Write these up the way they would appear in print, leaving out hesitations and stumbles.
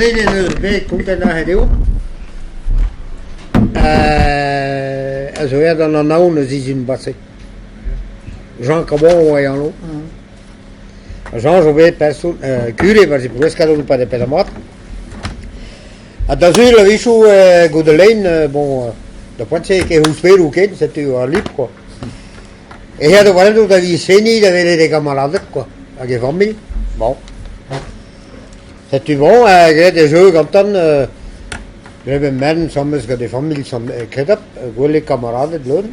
den en deus bet kontet aze dezho a zo aet d'an Anaon eus sizhun baset. Jean Cabon oa e anv. Jean zo bet person kure war Ploueskad e-pad e pennad mat. Ha da sul a-wechoù goude lein bon da poent-se e ket ouzhpennoù ken setu ar lip kwa. Ez eo da welet da Viseni da welet e gamaladed kwa hag e familh bon. Setu bon graet e jeu gantan graet men asambles gant e familh kredabl gwelet kamaraded leun.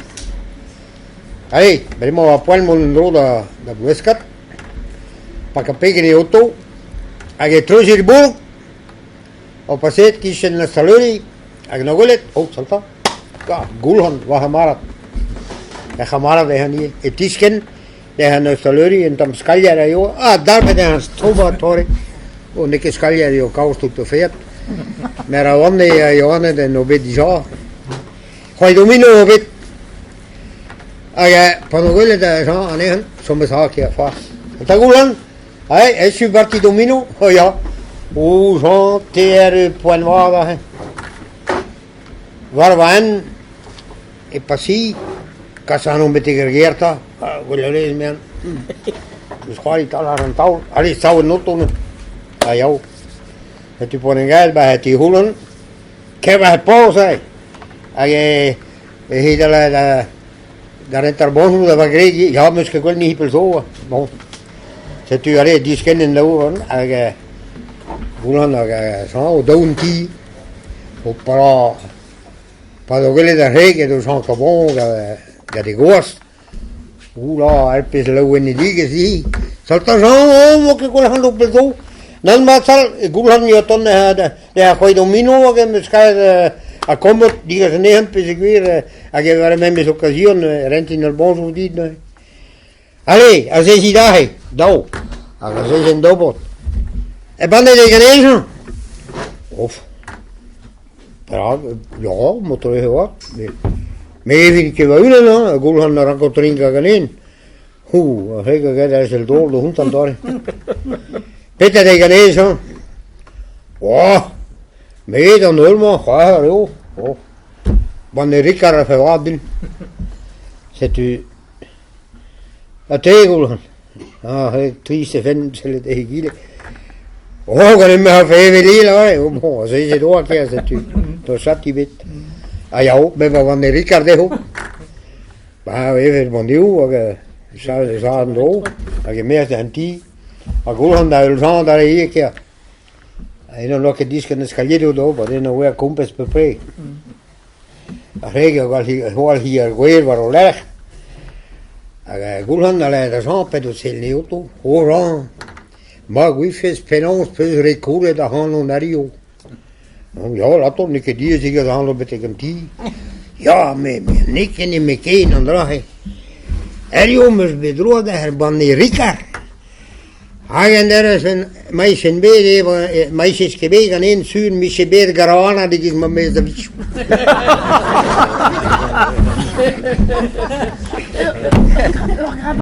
Allez, bremañ oa poent mont en-dro da da Bloueskad, pakañ peg en e oto hag e treuziñ ar bourg. O paseet 'kichen Saleuri hag 'na gwelet, oh salta, Goulc'han va c'hamarad. He c'hamarad eo ivez. E tiskenn dezhañ an Saleuri un tamm skalier a eo. Ah, dalc'het dezhañ strobañ torret. Oh, n'eo ket skalier eo kaoz tout o feat. Met a oan eo Johannet en o bet dija. C'hoari domino eo bet. Hag pa 'na gwelet Jean anezhañ, chom eus ha ket c'hoazh. Ta Goulc'han Ae, echu parti domino, oh ya. Oh Jean, te er poent vat aze. War va hent e pasi, kas ac'hanon betek ar gêr 'ta, gwell a rez, mean. Eus c'hoari 'tal àr an taol. Allez, sav en oto neuze. Ha yao. Setu poent en gael, ba ti c'houlenn. Kev ar porzh aze. Hag e e da da Da rentañ ar bonjour da va gregi, ya, 'meus ket gwellet 'ni pell zo. Bon, setu allez, diskenn en daou hag Roland hag Jean o daou en ti. O pa pa 'do gwelet ar c'hreg edo Jean Cabon gant e gwaz. Oula, ar pezh laouenidigezh hi. Salta Jean, oh, 'mo ket gwellet ac'hanon pell zo. Nann mat sal, Goulc'han ya tont da c'hoari domino hag em eus kavet ar komod digas anezhañ peogwir hag e war memes okazion rentin ur bonjour dit neuze. Allez, azezit aze, dao, hag azezen d'ober. E bannet eo ganezañ? Ouf. Perak? Ya, motorez e oa. Me evit ket va-unan, hein, Goulc'han a ranko trinkañ ganin. Hou, ar c'hreg a gae da sell dor da hontan doare. Petra eo ganez, hañ? Oh, me d'an heul-mañ, c'hoar eo. Oh. Banne Rikard a fe vat din. Setu ha te, Goulc'han? Ah, trist e fenn sellet egile. Oh, gant me a fe evel eo, oh, bon, se se doa kea, setu. To chati bet. Ha yao, me va banne Rikard dezho. Ba evel banneoù hag sa an dro hag e-maez an ti ha Goulc'han da heul-Jean da ivez kea. Eno n'oa ket diskenn eskaliedoù d'ober, eno oa kompez peupred. Ar c'hreg a walc'hi ar gwez war o lerc'h hag Goulc'han a lâre da Jean p'edo sell ne oto, O Jean, ma gouifes penaos 'peus rekouret ac'hanon hiziv. Ya, 'lato, n'eo ket diaes degas ac'hanon betek an ti. Ya, me n'eo ket nemetken an dra-se. Hiziv 'm eus bet droad er banne Ricard. Hag en derez maisen bet eo maisez ket bet ganin sur 'mije bet garanat e-giz ma 'mez da vichoù.